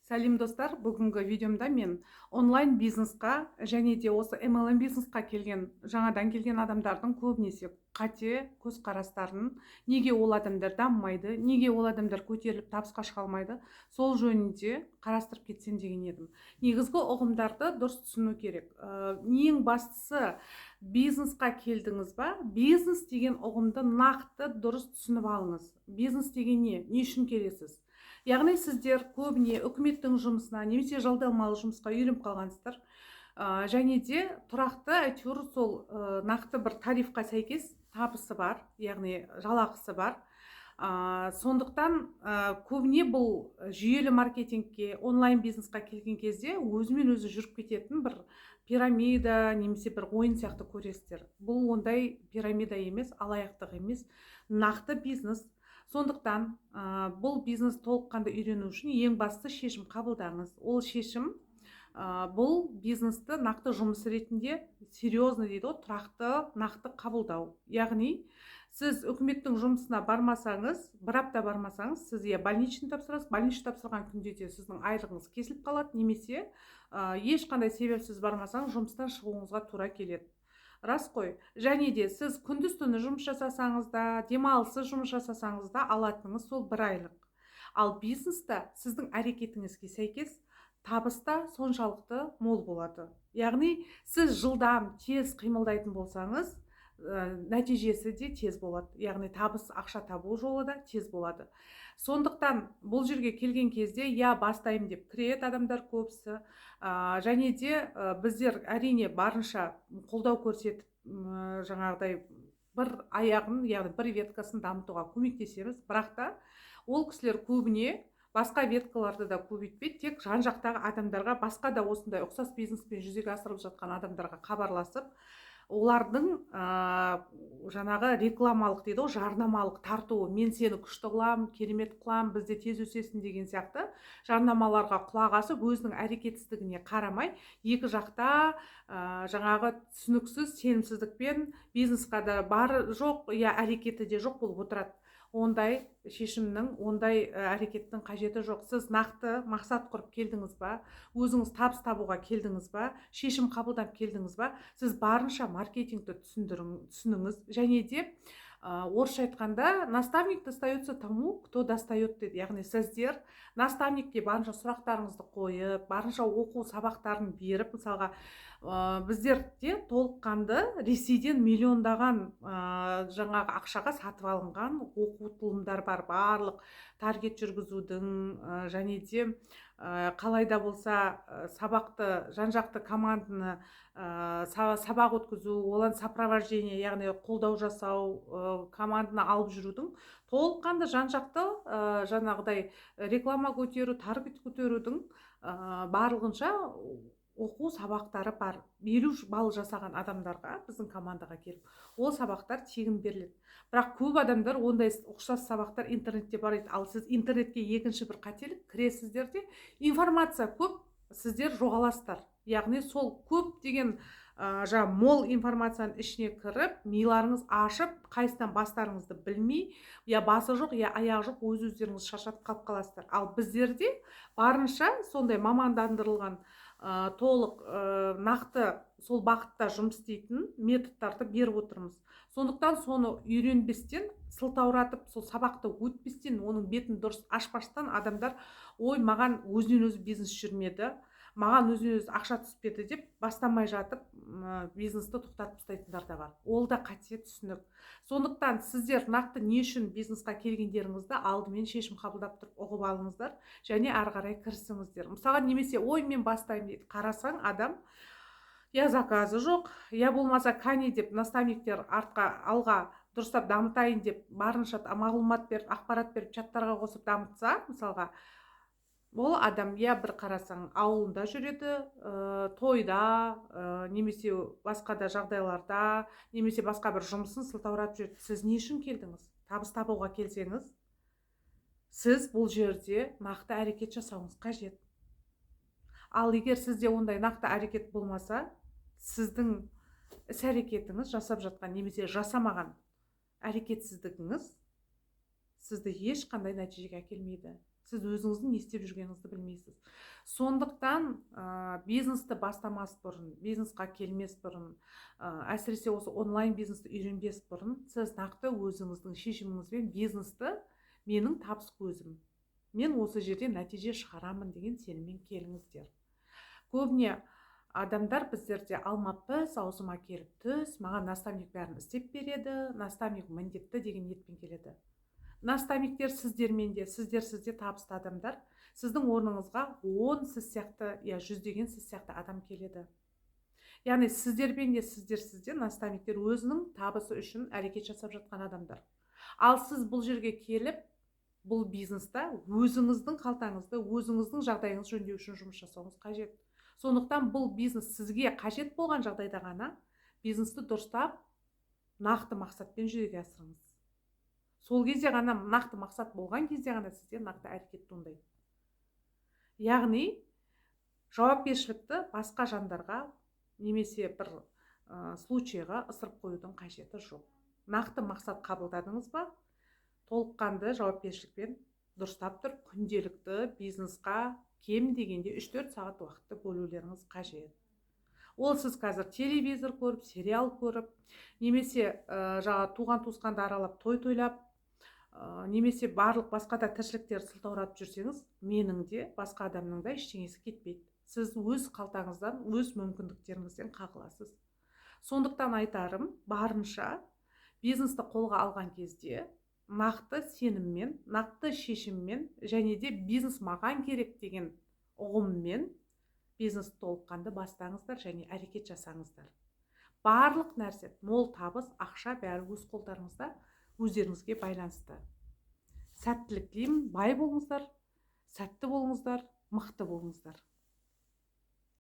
Сәлем, достар! Бүгінгі видеомда мен онлайн бизнесқа және де осы MLM бизнесқа келген, жаңадан келген адамдардың көбінесе қате көзқарастарын, неге ол адамдар дамымайды, неге ол адамдар көтеріліп, табысқа шыға алмайды, сол жөнінде қарастырып кетсем деген едім. Негізгі ұғымдарды дұрыс түсіну керек. Ең бастысы, бизнесқа келдіңіз ба, бизнес деген ұғымды нақты дұрыс түсініп алыңыз. Бизнес деген не? Не үшін келесіз? Яғни сіздер көбіне үкіметтің жұмысына немесе жалдамалы жұмысқа үйреніп қалғансыздар және де тұрақты, әйтеуір сол нақты бір тарифқа сәйкес табысы бар, яғни жалақысы бар. Сондықтан көбіне бұл жүйелі маркетингке, онлайн бизнесқа келген кезде өзімен өзі жүріп кететін бір пирамида немесе бір ойын сияқты көресіздер. Бұл ондай пирамида емес, алаяқтық емес, нақты бизнес. Сондықтан бұл бизнес толыққанды үйрену үшін ең басты шешім қабылдаңыз. Ол шешім бұл бизнесті нақты жұмыс ретінде, серьезно дейді ғой, тұрақты, нақты қабылдау. Яғни сіз үкіметтің жұмысына бармасаңыз, бір апта бармасаңыз, сіз я больничный тапсырасыз, больничный тапсырған күнде де сіздің айлығыңыз кесіліп қалады немесе ешқандай себепсіз бармасаңыз, жұмыстан шығуыңызға тура келеді, рас қой? Және де сіз күндіз түні жұмыс жасасаңыз да, демалыссыз жұмыс жасасаңыз да, алатыныңыз сол бір айлық. Ал бизнеста сіздің әрекетіңізге сәйкес табыс та соншалықты мол болады. Яғни сіз жылдам, тез қимылдайтын болсаңыз, нәтижесі де тез болады, яғни табыс, ақша табу жолы да тез болады. Сондықтан бұл жерге келген кезде я бастаймын деп кіреді адамдар көбісі. Және де біздер, әрине, барынша қолдау көрсетіп, жаңағыдай бір аяғын, яғни бір веткасын дамытуға көмектесеміз. Бірақ та ол кісілер көбіне басқа веткаларды да көбейтпейді, тек жан жақтағы адамдарға, басқа да осындай ұқсас бизнеспен жүзеге асырып жатқан адамдарға хабарласып, олардың жаңағы рекламалық дейді ғой, жарнамалық тартуы, мен сені күшті қыламын, керемет қыламын, бізде тез өсесің деген сияқты жарнамаларға құлақ асып, өзінің әрекетсіздігіне қарамай, екі жақта жаңағы түсініксіз сенімсіздікпен бизнесқа да бары жоқ, я әрекеті де жоқ болып отырады. Ондай шешімнің, ондай әрекеттің қажеті жоқ. Сіз нақты мақсат құрып келдіңіз ба, өзіңіз табыс табуға келдіңіз ба, шешім қабылдап келдіңіз ба, сіз барынша маркетингті түсініңіз. Және де орысша айтқанда, «наставник достается тому, кто достает» дейді. Яғни сіздер наставникке барынша сұрақтарыңызды қойып, барынша оқу сабақтарын беріп, мысалға, біздерде толыққанды Ресейден миллиондаған жаңағы ақшаға сатып алынған оқытылымдар бар. Барлық таргет жүргізудің және де қалай да болса сабақты, жан жақты команданы сабақ өткізу, оларды сопровождение, яғни қолдау жасау, команданы алып жүрудің толыққанды жан жақты жаңағыдай реклама көтеру, таргет көтерудің барлығынша оқу сабақтары бар. 50 балл жасаған адамдарға біздің командаға келіп, ол сабақтар тегін беріледі. Бірақ көп адамдар ондай ұқсас сабақтар интернетте бар дейді. Ал сіз интернетке, екінші бір қателік, кіресіздер де, информация көп, сіздер жоғаласыздар. Яғни сол көп деген жаңағы мол информацияның ішіне кіріп, миларыңыз ашып, қайсынан бастарыңызды білмей, я басы жоқ, я аяғы жоқ, өз өздеріңіз шаршатып қалып қаласыздар. Ал біздерде барынша сондай мамандандырылған, толық, нақты сол бағытта жұмыс істейтін методтарды беріп отырмыз. Сондықтан соны үйренбестен, сылтауратып, сол сабақты өтпестен, оның бетін дұрыс ашпастан адамдар: «Ой, маған өзінен өзі бизнес жүрмеді, маған өзінен өзі ақша түспеді», – деп, бастамай жатып бизнесті тоқтатып тастайтындар да бар. Ол да қате түсінік. Сондықтан сіздер нақты не үшін бизнесқа келгендеріңізді алдымен шешім қабылдап тұрып ұғып алыңыздар және ары қарай кірісіңіздер. Мысалға, немесе «Ой, мен бастаймын» дейді, қарасаң, адам я заказы жоқ, я болмаса кәне деп наставниктер артқа, алға дұрыстап дамытайын деп, барынша мағлұмат беріп, ақпарат беріп, чаттарға қосып дамытса, мысалға, ол адам я бір қарасаң, ауылында жүреді, тойда, немесе басқа да жағдайларда, немесе басқа бір жұмысын сылтауратып жүреді. Сіз не үшін келдіңіз? Табыс табуға келсеңіз, сіз бұл жерде нақты әрекет жасауыңыз қажет. Ал егер сізде ондай нақты әрекет болмаса, сіздің іс әрекетіңіз, жасап жатқан немесе жасамаған әрекетсіздігіңіз сізді ешқандай нәтижеге әкелмейді. Сіз Сіз өзіңіздің не істеп жүргеніңізді білмейсіз. Сондықтан бизнесті бастамас бұрын, бизнесқа келмес бұрын, әсіресе осы онлайн бизнесті үйренбес бұрын, сіз нақты өзіңіздің шешіміңізбен бизнесті «менің табыс көзім, мен осы жерде нәтиже шығарамын» деген сеніммен келіңіздер. Көбіне адамдар біздерде «алма піс, аузыма келіп түс, маған наставник бәрін істеп береді, наставник міндетті» деген ниетпен келеді. Наставниктер сіздермен де, сіздерсіз де табысты адамдар. Сіздің орныңызға 10 сіз сияқты, я жүздеген сіз сияқты адам келеді. Яғни сіздермен де, сіздерсіз де наставниктер өзінің табысы үшін әрекет жасап жатқан адамдар. Ал сіз бұл жерге келіп, бұл бизнеста өзіңіздің қалтаңызды, өзіңіздің жағдайыңызды жөндеу үшін жұмыс жасауыңыз қажет. Сондықтан бұл бизнес сізге қажет болған жағдайда ғана бизнесті дұрыстап, нақты мақсатпен жүзеге асырыңыз. Сол кезде ғана, нақты мақсат болған кезде ғана сізде нақты әрекет туындайды. Яғни жауапкершілікті басқа жандарға немесе бір случайға ысырып қоюдың қажеті жоқ. Нақты мақсат қабылдадыңыз ба, толыққанды жауапкершілікпен дұрыстап тұрып, күнделікті бизнесқа кем дегенде 3-4 сағат уақытты бөлулеріңіз қажет. Ол сіз қазір телевизор көріп, сериал көріп, немесе жаңа туған туысқанды аралап, той тойлап, немесе барлық басқа да тіршіліктерді сылтауратып жүрсеңіз, менің де, басқа адамның да ештеңесі кетпейді. Сіз өз қалтаңыздан, өз мүмкіндіктеріңізден қағыласыз. Сондықтан айтарым, барынша бизнесті қолға алған кезде нақты сеніммен, нақты шешіммен және де бизнес маған керек деген ұғыммен бизнес толыққанды бастаңыздар және әрекет жасаңыздар. Барлық нәрсе, мол табыс, ақша, бәрі өз қолдарыңызда, өздеріңізге байланысты. Сәттілік тілеймін. Бай болыңыздар, сәтті болыңыздар, мықты болыңыздар.